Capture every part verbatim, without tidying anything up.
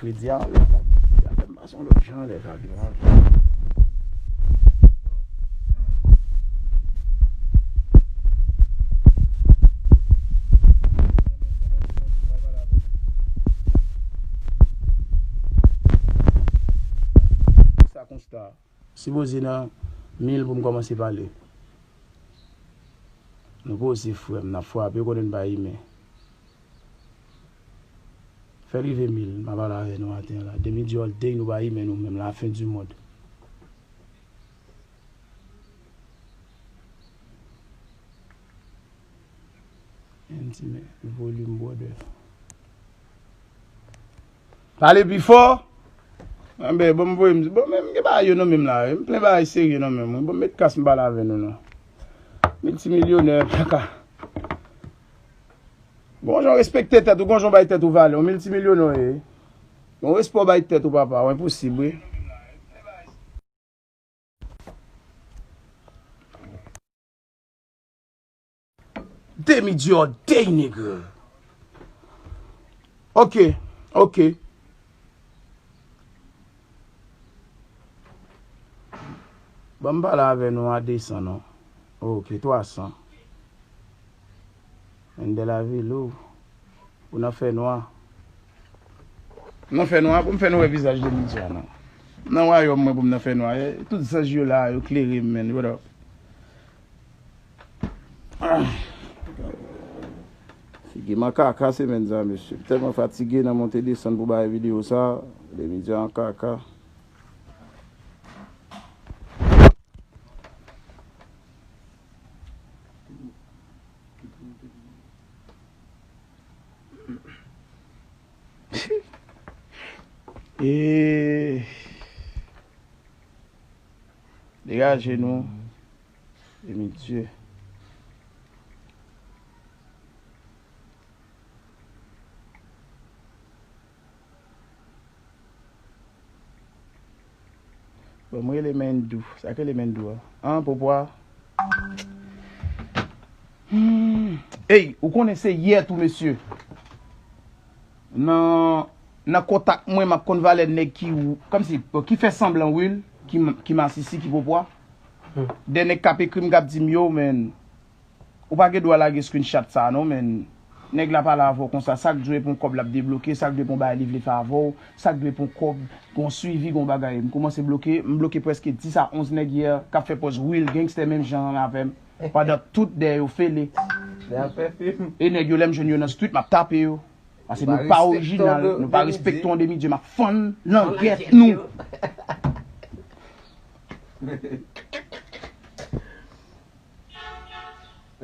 Di a, anlè, sa fè m pase yon lòt jan anlè sa vin ran. Sa konsta. Sipoze nan mil pou m kòmanse pale. Nou poze frè m, n ap frape, ou konnen n pa imen. Fè l rive mil, m a pale avè nou maten an la. Demi Dieu all day, nou pa imen nou menm, la fin du monde. Yon ti men volim, brother. Pale pi fò. Enben, bon, m voye m, bon, men m gen bagay yo nan men m la, wi. M plen bagay serye nan men m, wi. Bon, m met kas m pale avè nou, non. Miltimilyonè, kaka. Gon jan w respekte tèt ou, gon jan w bay tèt ou valè. Yon miltimilyonè w ye. Yon respè w bay tèt ou, papa, w enposib, wi. Demi Dieu all day, nigga. Ok, ok. Ban m pale avè nou a de san, non. Ok, twa san. Mendel Avilo. Ou nan fènwa. Nan fènwa, pou m fè nou wè vizaj Demi Dieu a, non. Nan wayòm mwen pou m nan fènwa. Eh, tout zanj yo la, yo klere m, man. What up? Ah. Figi m an kaka semèn sa, mesye. M tèlman fatige nan monte desann pou bay videyo sa. Demi Dieu an kaka. E degaje nou. Demi Dieu. Bon, mwen rele Mendou. Sa k rele Mendou a? An, Popwa? Hmm. Ey, ou konnen se yè tou, mesye. Nan, nan kontak mwen, m ap konn valè nèg ki, kòmsi, ki fè sanblan, wi, ki, ki masisi, ki Popwa. Hmm. De nèg k ap ekri m, k ap di m, yo, men, ou pa gen dwa lage screenshot sa non, men. Nèg la pale avè w konsa, sa k dwe pou yon kòb l ap debloke, sa k dwe pou yon bagay li vle fè avè w, sa k dwe pou yon kòb, pou yon swivi, pou yon bagay. M kòmanse bloke, m bloke prèske dis a onz nèg yè k ap fè pòz real gangster menm jan avè m. Pandan tout dèyè yo fele. Nèg ap fè fim. E nèg yo, lè m jwenn yo nan street, m ap tape yo. Paske nou pa orijinal, nou pa respekte yon Demi Dieu, m ap fann langèt nou.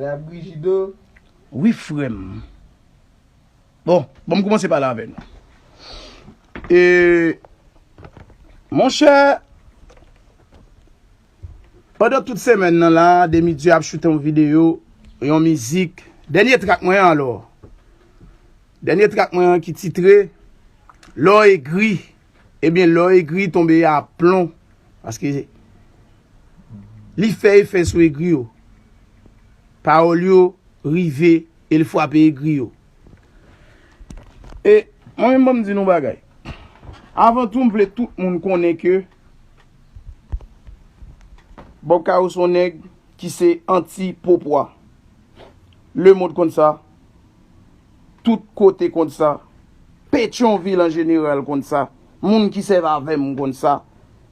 Rap Grijido. Wi, frè m. Bon, bon, m kòmanse pale avè nou. E, monchè, pandan tout semèn nan la, Demi Dieu ap choute yon videyo, yon mizik. Dènye trak mwen an, alò. Dènye trak mwen an ki titre Lè w egri. Ebyen, lè w egri, tonbe a plon. Paske li fè efè sou egri yo. Pawòl yo rive e l frape egri yo. E mwen menm, ban m di nou bagay. Avan tou, m vle tout moun konnen ke Bob Karo se yon nèg ki se anti-Popwa. Lemonn konn sa. Tout kote konn sa. Petyonvil an jeneral konn sa. Moun ki sèvi avè m konn sa.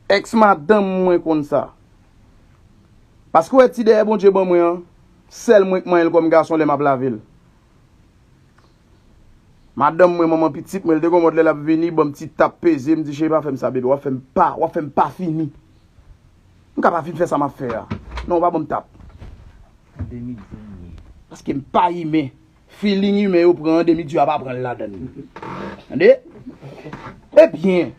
Èks madanm mwen konn sa. Paske w wè ti dèyè Bondye ban mwen an, sèl mwen k manyen l kòm gason lè m ap lave l. Madanm mwen, manman pitit mwen, l te gon mòd lè l ap vini, ban m ti tap peze, m di, cheri, pa fè m sa, bebe, w ap fè m pa, w ap fè m pa fini. M ka pa fin fè sa m ap fè a. Non, w pa ban m tap. Demi Dieu m ye. Paske m pa imen. Feeling imen yo pran an, Demi Dieu a pa pran l ladan l. Tande? Ebyen,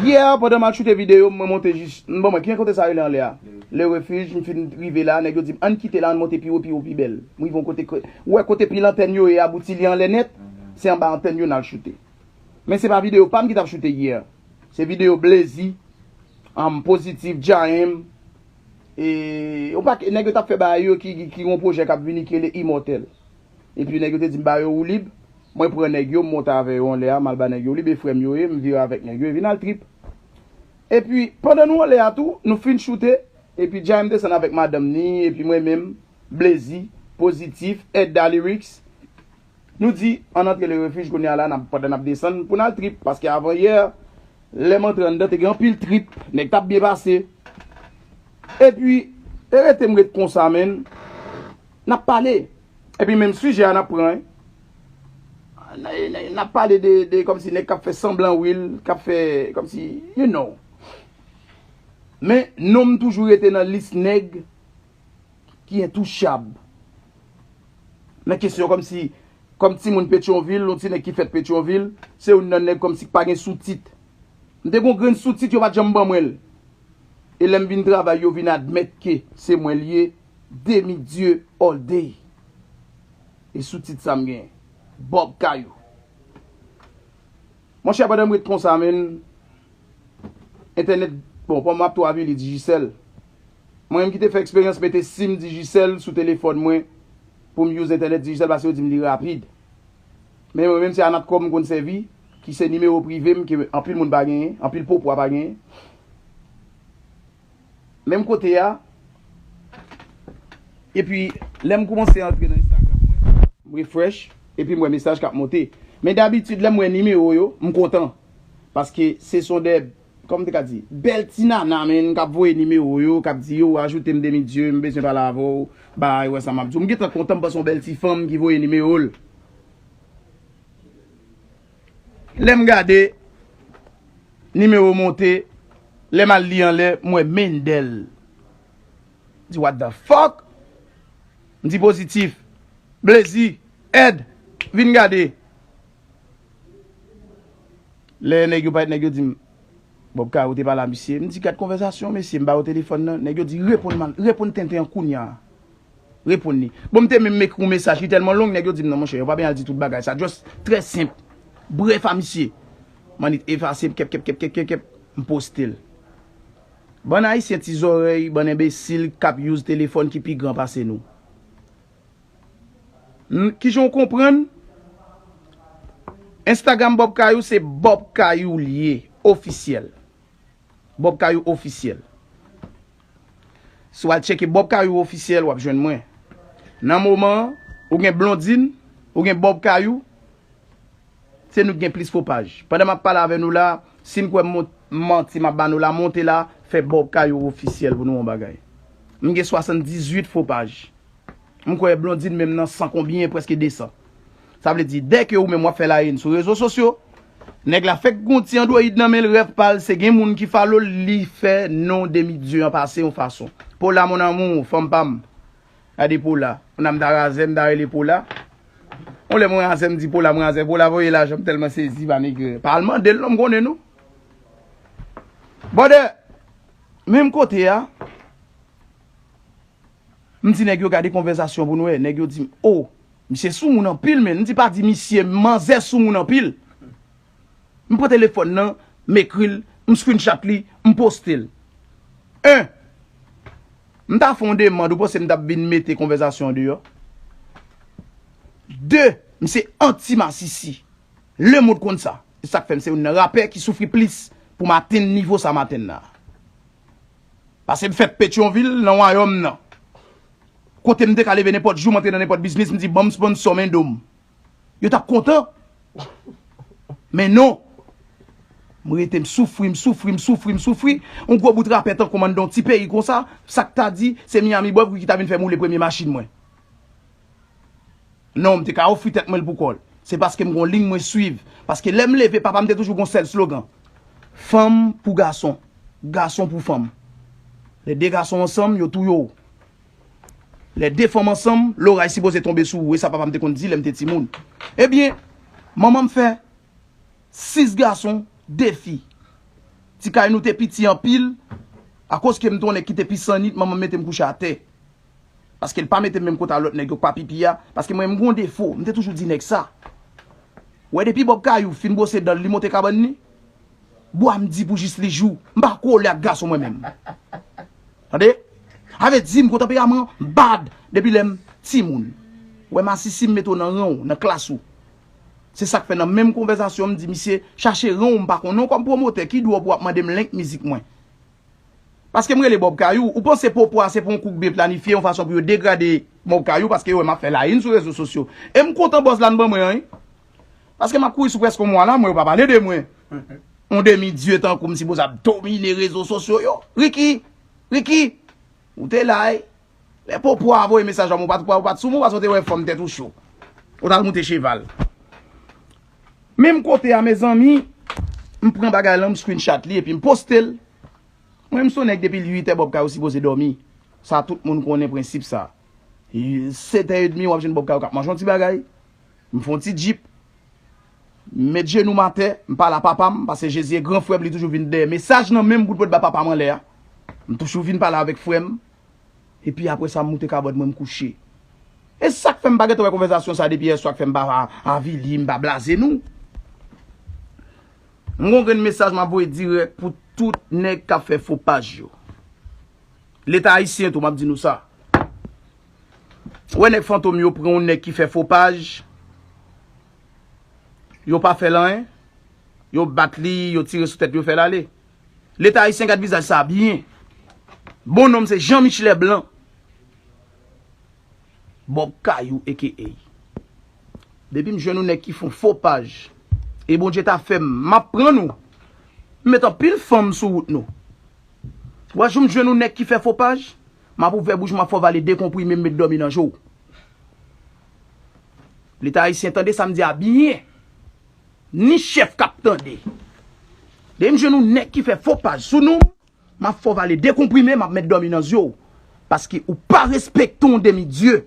yè, pandan m al choute videyo, mwen monte jis, bon, mwen, ki kote sa rele anlè a? Le Refuge, m fin rive la, nèg yo di m, ann kite la, ann monte pi wo, pi wo, pi bèl. M rive yon kote, ke, ou wè kote pil antèn yo ye a, bouti li anlè nèt, se anba antèn yo n al choute. Men se pa videyo pa m ki t ap choute yè. Se videyo Blazy, um, Pozitif, Jaem, e, yon pakèt nèg yo t ap fè bagay yo ki, ki, ki yon pwojè k ap vini ki rele Imòtèl. Epi nèg yo te di m ba yo woulib. Mwen pran nèg yo, m monte avè yo anlè a, m al ba nèg yo lib, e frè m yo ye, m vire avèk nèg yo, e vin al trip. Epi, pandan nou anlè a tou, nou fin choute, epi Jay m desann avèk madanm ni, epi mwen menm, Blazy, Pozitif, Edda Lyrics. Nou di, ann antre le refij kounye a la, n ap, pandan n ap desann, pou n al trip, paske avan yè, lè m antre anndan, te gen anpil trip, nèg t ap byen pase. Epi, e rete m ret konsa, menn, n ap pale. Epi menm sijè a n ap pran, wi. N, n, n ap pale de, de kòmsi nèg k ap fè sanblan wi l, k ap fè kòmsi, you know. Men, non m toujou rete nan lis nèg ki entouchab. Nan kesyon kòmsi, kòm timoun Petyonvil, yon ti nèg ki fèt Petyonvil, se youn nan nèg kòmsi k pa gen soutit. M te gon grenn soutit, yo pa t janm ban mwen l. E lè m vin travay, yo vin admèt ke se mwen l ye, Demi Dieu all day. E soutit sa m gen, Bob Kayou. Monchè, pandan m ret konsa, menn, entènèt, bon, pandan m ap tou avili Digicel. Mwen menm ki te fè eksperyans mete sim Digicel sou telefòn mwen pou m use entènèt Digicel paske yo di m li rapid. Men mwen menm se Anatcom m konn sèvi, ki se nimewo prive m ke anpil moun pa genyen, anpil popwa pa genyen. Menm kote a, epi lè m koumanse antre nan Instagram mwen, m refresh, epi m wè mesaj k ap monte. Men dabitid, lè m wè nimewo yo, m kontan. Paske se son de, kòman m te ka di, bèl ti nana, menn, k ap voye nimewo yo, k ap di, yo, ajoute m Demi Dieu, m bezwen pale avè w, bay, wè sa m ap di w. M gentan kontan, m panse yon bèl ti fanm ki voye nimewo l. Lè m gade, nimewo monte, lè m al li anlè, m wè Mendel. M di, what the fuck? M di Pozitif, Blazy, Ed, vin gade. Lè nèg yo parèt, nèg yo di m, Bob Kayou te pale a misye. M di, gad konvèsasyon, mesye, m ba yo telefòn nan. Nèg yo di, reponn man, reponn tenten an kounya. Reponn li. Bon, m te menm ekri yon mesaj, li tèlman long, nèg yo di m, non, monchè, yo pa byen al di tout bagay sa. Just trè senp. Brèf a misye. M annik efase, kèp, kèp, kèp, kèp, kèp, kèp, m poste l. Bann Ayisyen ti zòrèy, bann enbesil k ap use telefòn ki pi gran pase nou. N-, kijan w konprann? Instagram Bob Kayou se Bob Kayou l ye, ofisyèl. Bob Kayou ofisyèl. Si w al tcheke Bob Kayou ofisyèl, w ap jwenn mwen. Nan moman an, ou gen Blondine, ou gen Bob Kayou, se nou ki gen plis fo paj. Pandan m ap pale avè nou la, si n kwè m mon-, manti m ap ba nou la, monte la, fè Bob Kayou ofisyèl pou nou yon bagay. M gen swasanndizuit fo paj. M kwè Blondine menm nan san konbyen, prèske de san. Sa vle di, dèke ou menm w ap fè layen sou rezo sosyo, nèg la fèk gon ti Android nan men l, rèv pa l, se gen moun ki follow l, li fè non Demi Dieu an pase yon fason. Paula, mon amour, fanm pa m. Gade Paula. Moun nan m ta razè, m ta rele Paula. On lè mwen razè, m di Paula, mwen razè. Paula voye lajan, m tèlman sezi, pa nèg. Pa al mande l non, m konnen nou. Brother, menm kote a, m di nèg yo gade konvèsasyon pou nou wè. Nèg yo di m, o, misye soumoun anpil, men. M di pa di misye, manzè soumoun anpil. M pran telefòn nan, m ekri l, m screenshot li, m poste l. En, m ta fè yon demann, ou panse m t ap vin mete konvèsasyon an deyò? De, m se anti masisi. Lemonn konn sa. Se sa k fè m se youn nan rapè ki soufri plis pou m atenn nivo sa m atenn la. Paske m fèt Petyonvil, nan wayòm nan. Kote m te ka leve nenpòt jou, m antre nan nenpòt biznis, m di, ban m sponsò men do m. Yo t ap kontan. Men non. M rete, m soufri, m soufri, m soufri, m soufri. Yon gwo bout rapè tankou m anndan yon ti peyi konsa, sa k ta di, se Miami Boy ki ta vin fè m woule premye machin mwen. Non, m te ka ofri tèt mwen l pou kò l. Se paske m gon liy mwen swiv. Paske lè m leve, papa m te toujou gon sèl slogan. Fanm pou gason, gason pou fanm. Lè de gason ansanm, yo touye w. Lè de fanm ansanm, loray sipoze tonbe sou ou. E sa papa m te konn di lè m te timoun. Ebyen, manman m fè sis gason, de fi. Ti kay nou te piti anpil. Akoz ke m te yon nèg ki te pi sannit, manman m mete m kouche atè. Paske l pa mete m menm kote a lòt nèg yo k pa pipi a. Paske mwen, m gon defo. M te toujou di nèg sa. Wè, depi Bob Kayou fin bwose dan l, li monte kabann li, bwa m di pou jis li jou. M pa kole ak gason mwen menm. Tande? Sa vle di m gon tanperaman bad depi lè m timoun. Wè, masisi, m mete w nan ran w, nan klas ou. Se sa k fè nan menm konvèsasyon m di misye, chache ran w, m pa konnen w kòm pwomotè, ki dwòp w ap mande m link mizik mwen. Paske m rele Bob Kayou, ou panse Popwa se pou yon koukbe planifye yon fason pou yo degrade Bob Kayou paske yo wè m ap fè layìn sou rezo sosyo. E m kontan buzz la n ban mwen an, wi. Paske m ap kouri sou prèske yon mwa la, mwen yo pa pale de mwen. Yon demi dye tankou m sipoze ap domine rezo sosyo yo. Ricky, Ricky, ou te la, wi. Lè Popwa voye mesaj ba mwen, ou pa t, ou pa t sou mwen, paske w te wè fanm tèt ou cho. Ou t al moute cheval. Menm kote a, mezanmi, m pran bagay lan, m screenshot li epi m poste l. Mwen, m se yon nèg depi uit è Bob Kayou sipoze dòmi. Sa tout moun konnen prensip sa. Sèt è edmi, w ap jwenn Bob Kayou k ap manje yon ti bagay. M fè yon ti djip. M met jenou m atè, m pale a papa m, paske Jezi e gran frè m, li toujou vin dèyè mesaj nan men m pou l pote ba papa m anlè a. M toujou vin pale avèk frè m. Epi apre sa, m moute kabòd mwen, m kouche. E sa k fè m pa gentan wè konvèsasyon sa depi yèswa, k fè m pa a-, avili, m pa blaze nou. M gon grenn mesaj m ap voye dirèk pou tout nèg k ap fè fo paj yo. Leta ayisyen tou, m ap di nou sa. Ou wè nèg fantom yo pran yon nèg ki fè fo paj, yo pa fè l anyen, yo bat li, yo tire sou tèt li, yo fè l ale. Leta ayisyen gad vizaj sa byen. Bon nonm se Jean Michelet Blanc. Bob Kayou A K A. Depi m jwenn yon nèg ki fè yon fo paj, e Bondye ta fè m, m ap pran nou. M met anpil fanm sou wout nou. W a jou m jwenn yon nèg ki fè fo paj, m ap ouvè bouch mwen, m ap fè w vale de konprime, m met dòmi nan je w. Leta ayisyen tande sa m di a byen. Ni chèf k ap tande. Depi m jwenn yon nèg ki fè fo paj sou nou, m ap fè w vale de konprime, m ap met dòmi nan zye w. Paske ou pa respekte yon demi dye.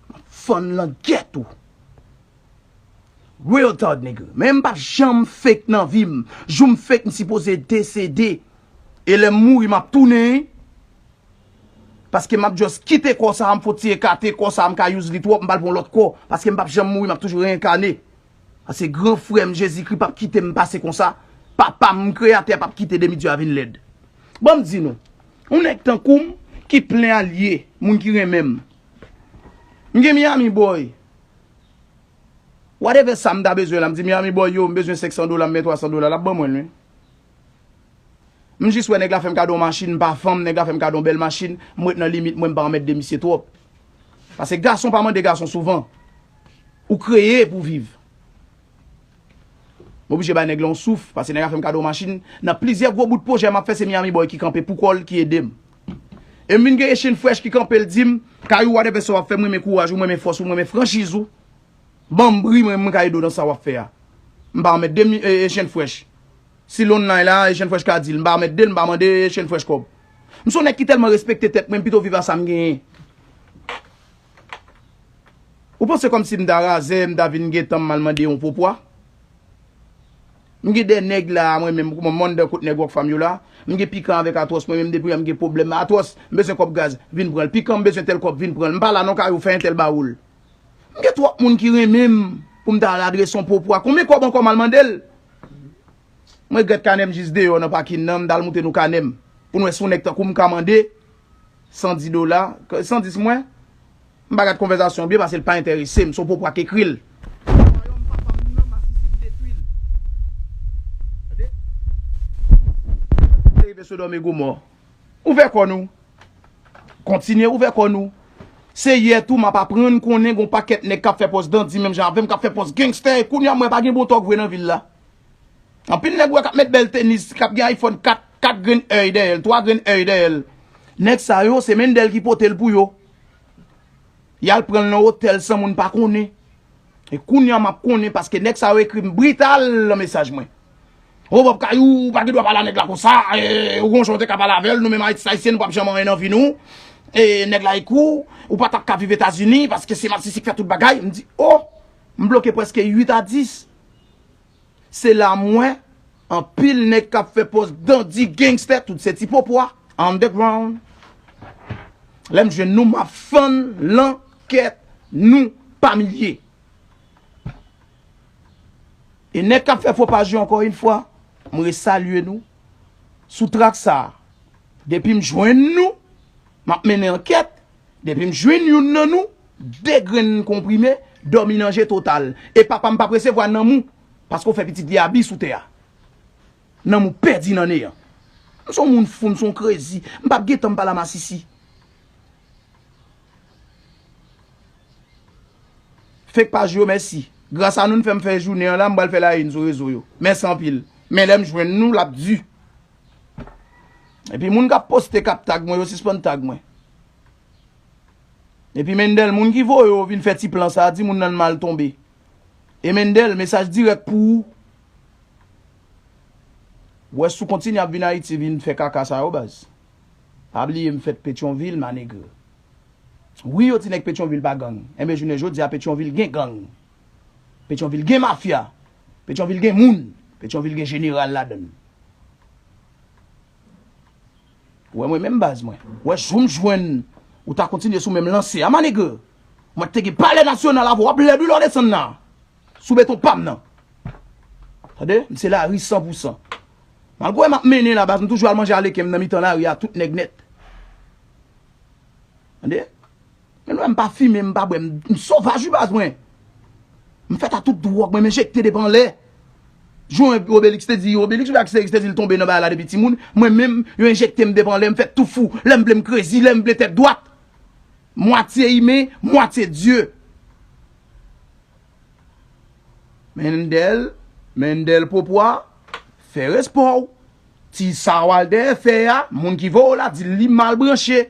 M ap fann langèt ou. Real talk, nigga. Men m p ap janm fake nan vi m. Jou m fake, m sipoze desede. E lè m mouri, m ap tounen. Paske m ap just kite kò sa a, m fò ti ekate kò sa a, m ka use li twòp, m pa al pran lòt kò. Paske m p ap janm mouri, m ap toujou reyènkane. Paske gran frè m Jezikri p ap kite m pase konsa. Papa m, Kreyatè a, p ap kite demi dye a vin lèd. Ban m di nou, yon nèg tankou m ki plen alye, moun ki renmen m. M gen Miami Boy. Whatever sa m ta bezwen la, m di Miami Boy yo, m bezwen senk san dola, m men twa san dola, l ap ban mwen l, wi. M jis wè nèg la fè m kado yon machin, m pa fanm, nèg la fè m kado yon bèl machin, m ret nan limit mwen, m pa anmède misye twòp. Paske gason pa mande gason souvan. Ou kreye pou viv. M oblije bay nèg la yon souf, paske nèg la fè m kado yon machin. Nan plizyè gwo bout pwojè m ap fè, se Miami Boy ki kanpe pou kò l, ki ede m. E m vin gen Echann Fresh ki kanpe, l di m, Kayou, whatever sa w ap fè, m renmen kouraj ou, m renmen fòs ou, m renmen franchiz ou. Ban m bri, mwen, mwen ka ede w nan sa w ap fè a. M pa anmède mi-, e, Echann Fresh. Si Lonnay la, Echann Fresh ka di l, m pa anmède l, m pa mande Echann Fresh kòb. M se yon nèg ki tèlman respekte tèt mwen, m pito viv a sa m genyen. Ou panse kòmsi m ta razè, m ta vin gentan m al mande yon popwa? M gen de nèg la, mwen menm, kòman m anndan kot nèg Rockfam yo la. M gen Pikan avèk Atwòs, mwen menm depi yè m gen pwoblèm. Atwòs, m bezwen kòb gaz, vin pran l. Pikan, m bezwen tèl kòb, vin pran l. M pa la non, Kayou, fè entèl ba ou l. M gen twòp moun ki renmen m pou m ta al adrese yon popwa. Konbyen kòb ankò m al mande l? M regrèt kanè m jis deyò nan pakin nan, m t al moute nou kanè m. Pou n wè si yon nèg tankou m ka mande san di dola, san di mwen. M pa gad konvèsasyon byen paske l pa enterese m, se yon popwa k ekri l. Wayòm papa m nan, masisi m detwi l. Tande? Te rive Sodòm e Gomò. Ouvè kò nou. Kontinye ouvè kò nou. Se yè tou m ap aprann konnen gon pakèt nèg k ap fè pòz dandi menm jan avè m, k ap fè pòz gangstè, e kounye a m wè pa gen bon tòg vre nan vil la. Anpil nèg ou wè k ap met bèl tenis, k ap gen iPhone kat, kat grenn èy dèyè l, twa grenn èy dèyè l. Nèg sa yo, se Mendel ki pote l pou yo. Y al pran l nan otèl san moun pa konnen. E kounye a m ap konnen paske nèg sa yo ekri m brital nan mesaj mwen. O Bob Kayou, ou pa gen dwa pale a nèg la konsa, e, ou gon jan w te ka pale avè l, nou menm Ayiti, Ayisyen, nou p ap janm anyen nan vi nou. E nèg la ekri w, ou pa t ap ka viv Etazini paske se masisi k fè tout bagay. M di, o, m bloke prèske uit a dis. Se la m wè anpil nèg k ap fè pòz dandi gangstè, tout se ti popwa, underground. Lè m jwenn nou, m ap fann langèt nou pa milye. E nèg k ap fè fo paj yo, ankò yon fwa, m resalye nou sou trak sa a. Depi m jwenn nou, m ap mennen ankèt. Depi m jwenn youn nan nou, de grenn konprime, Dòmi nan je total. E papa m p ap resevwa nanm ou, paske w fè pitit li abi sou tè a. Nanm ou pèdi nan neyan. M se yon moun fou, m se yon krezi. M p ap gentan m pale a masisi. Fake paj yo, mèsi. Gras a nou, n fè m fè jounen an la, m pral fè la une sou rezo yo. Mèsi anpil. Men lè m jwenn nou, l ap di. Epi moun k ap poste, k ap tag mwen, yo sispann tag mwen. Epi Mendel, moun ki voye w vin fè ti plan sa a, di moun nan mal tonbe. E Mendel, mesaj dirèk pou ou. Ou wè, si w kontinye ap vin Ayiti, vin fè kaka sa yo, baz. Pa bliye m fèt Petyonvil, ma nègre. Wi, yo di nèg Petyonvil pa gang. Enben, jounen jodi a, Petyonvil gen gang. Petyonvil gen mafya. Petyonvil gen moun. Petyonvil gen jeneral ladan l. Ou wè mwen menm baz mwen. Ou wè jou m jwenn ou ta kontinye sou menm lanse a, ma nègre. Mwen te gen palè nasyonal avè w, w ap lèd wi lè w desann nan. Sou beton pa m nan. Tande? M se lari san pou san. Malgre m ap mennen la baz, m toujou al manje aleken m nan mitan lari a, tout nèg nèt. Tande? Men lè m pa fimen, m pa bwè, m, m sovaj wi baz mwen. M fèt a tout dwòg, mwen, m enjekte depi anlè. Jan Obelix te di, Obelix oubyen Astérix te di l tonbe nan bagay la depi timoun, mwen menm, yo enjekte m depi anlè, m fèt tou fou. Lè m vle m krezi, lè m vle tèt dwat. Mwatye imen, mwatye dye. Mendel, Mendel Popwa, fè respè w. Ti sa Walter fè a, moun ki voye w la, di l li mal branche.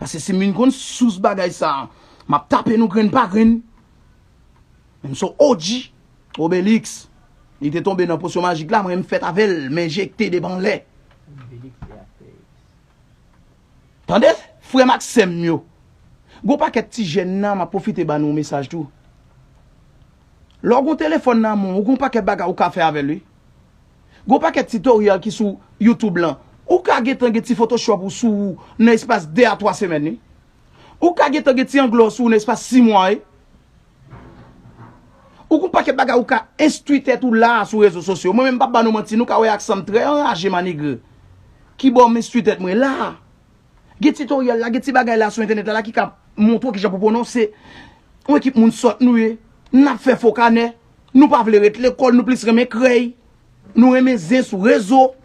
Paske si m vin konn sous bagay sa a, m ap tape nou grenn pa grenn. Men m se yon O G, Obelix. Li te tonbe nan posyon majik la, mwen m fèt avè l, m enjekte depi anlè. Tande, frè m ak sè m yo. Gon pakèt ti jèn nan, m ap pwofite ba nou yon mesaj tou. Lè w gon telefòn nan men w, gon pakèt bagay ou ka fè avè l, wi. Gon pakèt titoryèl ki sou YouTube lan. Ou ka gentan gen ti Photoshop ou sou ou nan espas de a twa semèn, wi. Ou ka gentan gen ti anglè w sou ou nan espas sis mwa, wi. Ou gon pakèt bagay ou ka enstwi tèt ou la a sou rezo sosyo. Mwen menm, m p ap ba nou manti, nou ka wè aksan m trè anraje, ma nègre. Ki bò m enstwi tèt mwen la a? Gen titoryèl la, gen ti bagay la sou entènèt la, la ki ka montre w kijan pou pwononse. Yon ekip moun sòt nou ye. N ap fè fo kanè. Nou pa vle ret lekòl, nou plis renmen krèy. Nou renmen zen sou rezo.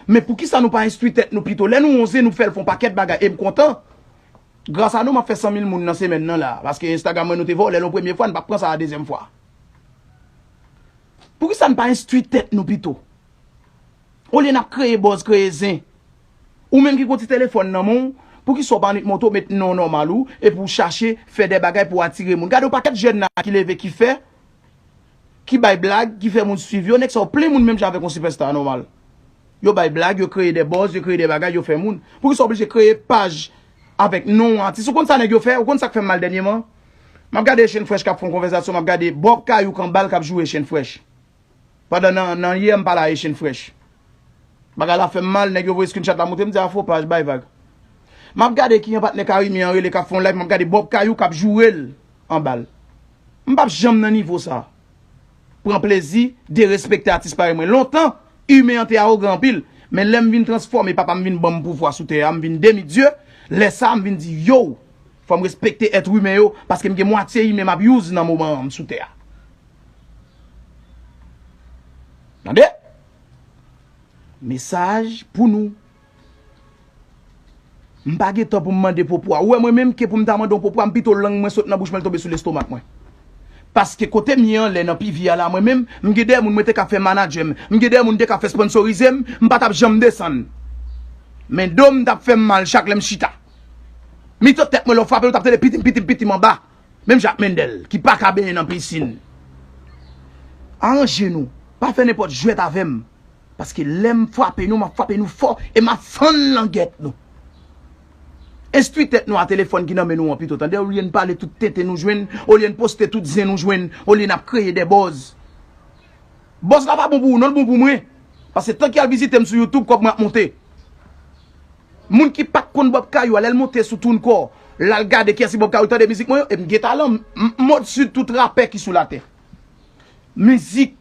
Men poukisa nou pa enstwi tèt nou pito? Lè nou wè yon zen, nou fè l fè yon pakèt bagay. E m kontan. Gras a nou, m ap fè san mil moun nan semèn nan la. Paske Instagram mwen, nou te vòlè l yon premye fwa, n p ap pran sa a dezyèm fwa. Poukisa n pa enstwi tèt nou pito? Olye n ap kreye buzz, kreye zen. Ou menm ki gon ti telefòn nan men w, poukisa w pa annik monte w met non nòmal ou, epi w chache fè de bagay pou w atire moun? Gade yon pakèt jèn la ki leve, ki fè, ki bay blag, ki fè moun swiv yo, nèg sa yo plen moun menm jan avèk yon sipèsta nòmal. Yo bay blag, yo kreye de buzz, yo kreye de bagay, yo fè moun. Poukisa w oblije kreye paj avèk non atis? Ou konn sa nèg yo fè? Ou konn sa k fè m mal dènyèman? M ap gade Echann Fresh k ap fè yon konvèsasyon, m ap gade Bob Kayou k anba l k ap joure Echann Fresh. Pandan nan, nan yè, m pale a Echann Fresh. Bagay la fè m mal, nèg yo voye screenshot la montre m, m di a fo paj, bay vag. M ap gade kijan patnè Karimi an rele k ap fè yon live, m ap gade Bob Kayou k ap joure l anba l. M p ap janm nan nivo sa. Pran plezi, derespekte atis parèy mwen. Lontan, imen an te awogan anpil, men lè m vin transfòme, papa m vin ban m pouvwa sou tè a, m vin demi dye, lè sa a, m vin di, yo, fò m respekte èt imen yo, paske m gen mwatye imen m ap use nan moman an m sou tè a. Tande? Mesaj pou nou. M pa gen tan pou m mande popwa. Ou wè mwen menm ke pou m ta mande yon popwa, m pito lang mwen sot nan bouch mwen, l tonbe sou lestomak mwen. Paske kote m ye anlè nan P V a la, mwen menm, m gen dèyè moun mwen te ka fè manadjè m. M gen dèyè moun te ka fè sponsorize m, m pa t ap janm desann. Men do m t ap fè m mal chak lè m chita. Mitan tèt mwen, lè w frape, ou t ap tande pitim, pitim, pitim anba. Menm jan ak Mendel, ki pa ka benyen nan pisin. Aranje nou. Pa fè nenpòt jwèt avè m. Paske lè m frape nou, m ap frape nou fò e m ap fann langèt nou. Enstwi tèt nou a telefòn ki nan men nou an pito, tande, olye n pale tout tenten nou jwenn, olye n poste tout zen nou jwenn, olye n ap kreye de buzz. Buzz la pa bon pou ou non, l bon pou mwen. Paske tan ki al vizite m sou YouTube, kòb mwen ap monte. Moun ki pa t konn Bob Kayou a, lè l monte sou TuneCore, l al gade kiyès ki Bob Kayou, tande mizik mwen yo, e m gen talan, m, m, m odsi tout rapè ki sou latè. Mizik,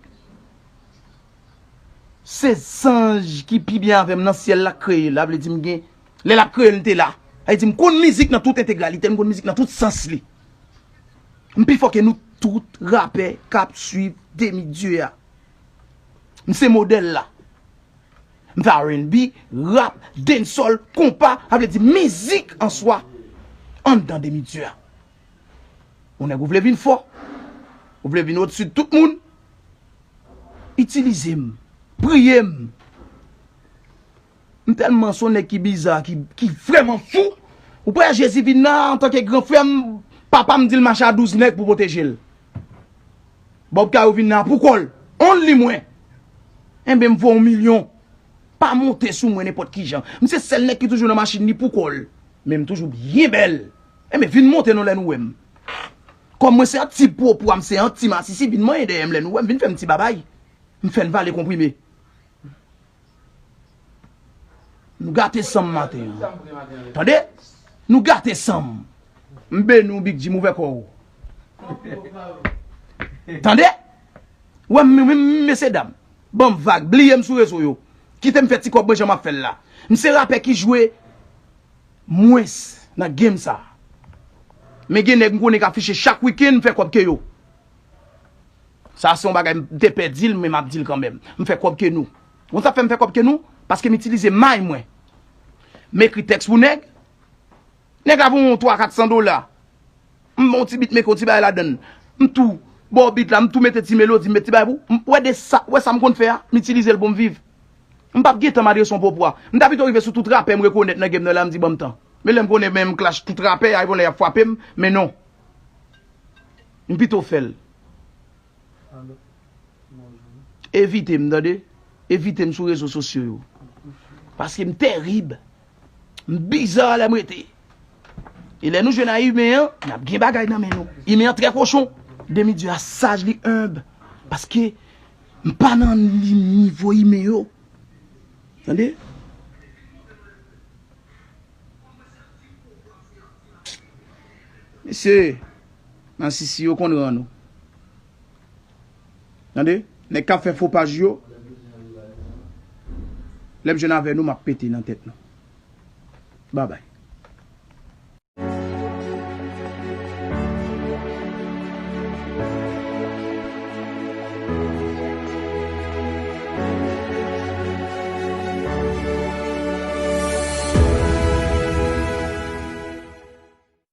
se zanj ki pi byen avè m nan syèl la k kreye l, la vle di m gen, lè l ap kreye l, m te la. Sa vle di, m konn mizik nan tout entegralite, m konn mizik nan tout sans li. M pi fò ke nou tout rapè k ap swiv Demi Dye a. M se modèl la. M fè R and B, rap, dancehall, konpa, sa vle di mizik an swa, anndan Demi Dye a. Ou nèg ou vle vin fò, ou vle vin odsi de tout moun, itilize m, priye m. M tèlman se yon nèg ki biza, ki, ki vrèman fou. Ou prè Jezi vin la antanke gran frè m, papa m di l mache a douz nèg pou pwoteje l. Bob Kayou vin la pou kò l. Only mwen. Enben, m voye yon milyon. Pa monte sou mwen nenpòt ki jan. M se sèl nèg ki toujou nan machin li pou kò l. Men m toujou byen bèl. Enben, vin monte non lè nou wè m. Kòm mwen se yon ti pwopwa, m se yon ti masisi, vin manyen dèyè m lè nou wè m, vin fè m ti babay. M fè n vale konprime. Nou gate san m maten an. Tande? Nou gate san m. M beni w, Big Jim, ouvè kò w. Tande? Wè m, m, m, mesye dam. Ban m vag, bliye m sou rezo yo. Kite m fè ti kòb mwen jan m ap fè l la. M se rapè ki jwe mwens nan game sa. Men gen nèg m konnen k afiche chak wikenn, m fè kòb ke yo. Sa se yon bagay m te pè di l, men m ap di l kanmenm. M fè kòb ke nou. Ou konn sa fè m fè kòb ke nou? Paske m itilize may mwen. M ekri tèks pou nèg. Nèg la voye yon twa, kat san dola. M ba w ti beatmaker, yon ti bagay ladann. M tou ba w beat la, m tou mete ti melodi, m met ti bagay pou. M wè de sa, wè sa m konn fè a, m itilize l pou m viv. M p ap gen tan m adrese yon pwopwa. M ta pito rive sou tout rapè m rekonèt nan game nan la, m di ban m tan. Men lè m konnen menm clash tout rapè, ay bon lè y ap frape m, men non. M pito fè l. Evite m, tande? Evite m sou rezo sosyo yo. Paske m terib. M biza lè m rete. E lè nou jwenn a imen an, n ap gen bagay nan men nou. Imen an trè kochon. Demi Dye a saj, li enb. Paske m pa nan li nivo imen yo. Tande? Mesye, masisi yo konn ran nou. Tande? Nèg k ap fè fo paj yo, lè m jwenn avè nou, m ap pete nan tèt nou. Babay.